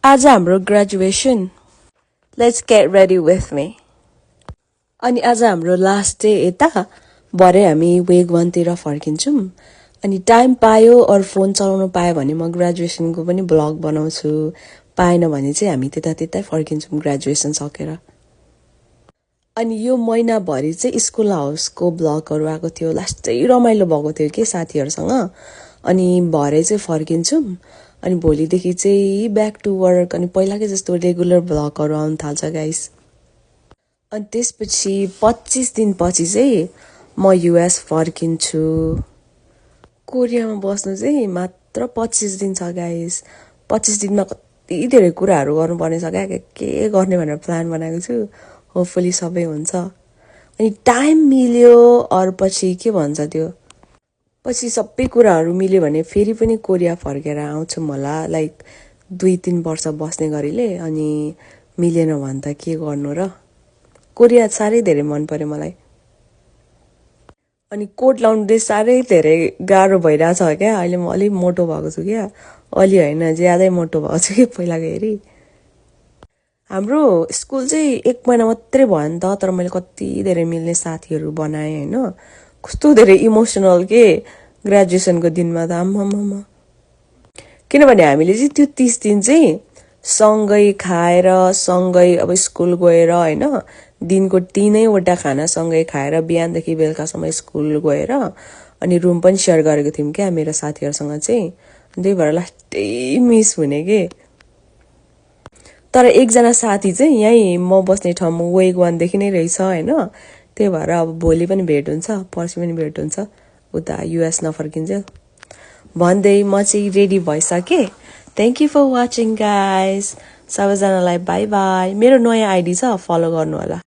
आज हाम्रो graduation let's get ready with me अनि आज हाम्रो लास्ट डे यता भरे हामी वेग 1 तिर फर्किन्छौं अनि टाइम पायो और फोन चलाउन पायो भने म ग्रेजुएसनको पनि ब्लग बनाउँछु पाएन भने चाहिँ हामी त्यतै फर्किन्छौं ग्रेजुएसन सकेर अनि यो महिना भरि चाहिँ स्कुल हाउसको ब्लगहरु आएको थियो लास्टै रमाइलो भएको थियो के साथीहरुसँग अनि भरे चाहिँ फर्किन्छौं अनि भोलिदेखि चाहिँ ब्याक टु वर्क अनि पहिलाकै जस्तो रेगुलर ब्लगहरु आउन थाल्छ गाइस अनि त्यसपछि 25 दिन पछि चाहिँ म युएस फर्किन्छु कोरियामा बस्नु चाहिँ मात्र 25 दिन छ गाइस 25 दिनमा कति धेरै कुराहरु गर्नुपर्ने छ के गर्ने भनेर प्लान बनाएको छु होपफुली सबै हुन्छ अनि टाइम मिल्यो और पछि के भन्छ त्यो पछि सबै कुराहरु मिल्यो भने फेरि पनि कोरिया फर्केर आउँछु होला लाइक 2-3 वर्ष बस्ने गरीले अनि मिलेन भने त के गर्नु र कोरिया सारै धेरै मन पर्यो मलाई अनि कोट लाउनु सारै धेरै गाह्रो भइराछ क्या अहिले म अलि मोटो भएको छु क्या अलि हैन ज्यादै मोटो भएको छु के पहिलाको हेरी हाम्रो स्कुल चाहिँ 1 महिना मात्रै भयो नि त तर मैले कति धेरै मिल्ने साथीहरु बनाए हैन कस्तो धेरै इमोसनल के ग्रेजुएसनको दिनमा त आम्मामा किनभने हामीले चाहिँ त्यो 30 दिन चाहिँ सँगै खाएर सँगै अब स्कुल गएर हैन दिनको 3 वटा खाना सँगै खाएर बिहानदेखि बेलुकासम्म स्कुल गएर अनि रुम पनि शेयर गरेको थियौं के मेरो साथीहरुसँग चाहिँ त्यही भएर लास्टै मिस हुने के तर एकजना साथी चाहिँ यही म बस्ने ठाउँमा वेग 1 देखि नै रहेछ हैन त्यही भएर अब भोलि पनि भेट हुन्छ पर्सि पनि भेट हुन्छ उता युएस नफर्किन्छ भन्दै म चाहिँ रेडी भइसके thank you for watching guys सबैजनालाई बाइ बाइ मेरो नयाँ आइडी छ फलो गर्नु होला